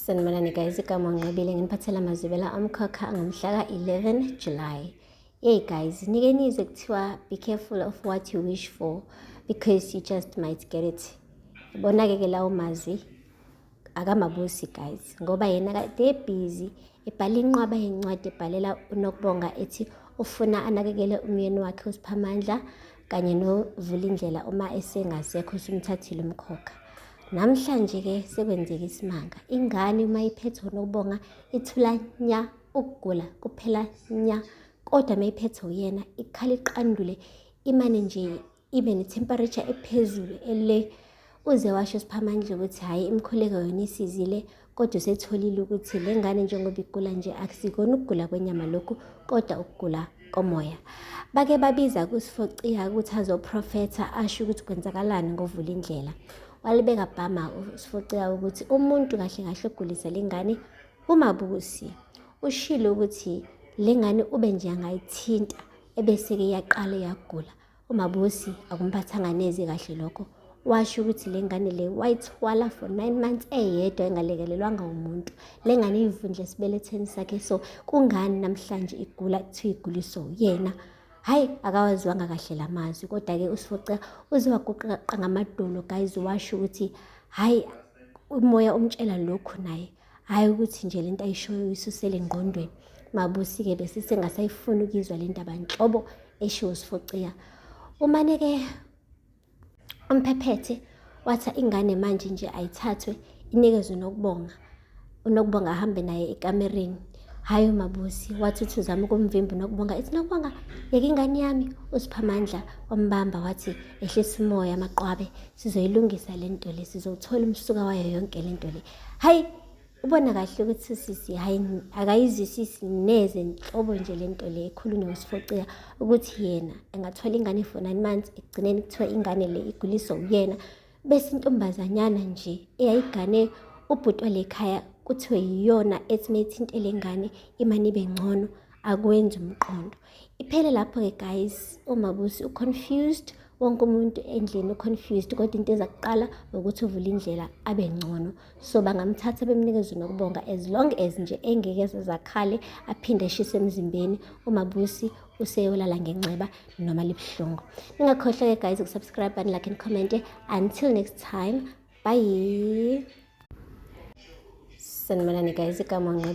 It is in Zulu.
Sanibonani guys, igama uNqobile nginiphathela amazwibela omkhokha ngomhla ka-11 July. Hey guys, nike nizwe kuthiwa be careful of what you wish for because you just might get it. Bona-ke ke lawo mazwi akamabusi guys, ngoba yena kade ebhizi ebhala inqwaba yencwadi ebhalela uNokubonga ethi ufuna anakekele umyeni wakhe uSiphamandla kanye noVulindlela uma esengasekho usumthathile umkhokha. Namhlanje-ke sekwenzeka isimanga. Ingane uma iphethwe uNokubonga ithula nya ukugula kuphela nya kodwa uma iphethwe uyena ikhala iqandule imane nje ibe ne-temperature ephezulu ele uze washo Siphamandla ukuthi hhayi imikhuleko yona isizile kodwa usetholile ukuthi le ngane njengoba igula nje akusikona ukugula kwenyama lokhu kodwa ukugula komoya. Bake babiza kuSifociya ukuthi azoprofetha asho ukuthi kwenzakalani ngovula indlela. Walibeka bhama uSifociya ukuthi umuntu kahle kahle ogulisa le ngane uMabusi. Ushilo ukuthi le ngane ube nje angayithinta ebese-ke iyaqala iyagula. UMabusi akumphathanga neze kahle lokho. Washo ukuthi le ngane le wayithwala for 9 months eyedwa engalekelelwanga umuntu. Le ngane iyivundle esibelethweni sakhe so kungani namhlanje igula kuthiwa iguliswa uyena. Hhayi akawaziwanga kahle la mazwi kodwa-ke uSifoca uze waguqa ngamadolo guys washo ukuthi hhayi umoya umtshela lokhu naye hhayi ukuthi nje lento ayishoyo uyisusele engqondweni. Mabusi-ke bese sengasayifuni ukuyizwa le ndaba nhlobo eshiwo uSifociya. Umane-ke umphephethe wathi ingane manje nje ayithathwe inikezwe uNokubonga. UNokubonga ahambe naye ekamereni. Hhayi uMabusi wathi uthi uzama ukumvimba uNokubonga ethi Nokubonga yeka ingane yami. USiphamandla wambamba wathi ehlisa umoya amaqwabe sizoyilungisa le nto le sizowuthola umsuka wayo yonke le nto le. Hhayi ubona kahle ukuthi usisi hhayi akayizwisisi neze nhlobo nje le nto le ekhulunywa uSifociya ukuthi yena engathola ingane for 9 months ekugcineni kuthiwa ingane le iguliswa uyena bese intombazanyana nje eyayigane ubhuti wale khaya kuthiwe yiyona ethi mayithinte le ngane imane ibe ngcono akwenzi umqondo. Iphele lapho-ke guys uMabusi u-confused wonke umuntu endlini u-confused kodwa into eza kuqala ukuthi uvule indlela abe ngcono so bangamthatha bemnikeze uNokubonga as long as nje engeke zakhale aphinde eshise emzimbeni uMabusi useyolala ngenxeba noma libuhlungu. Ningakhohlwa-ke guys ukusubscribe and like and comment. Until next time, bye. Sanibonani guys, igama uNqobile.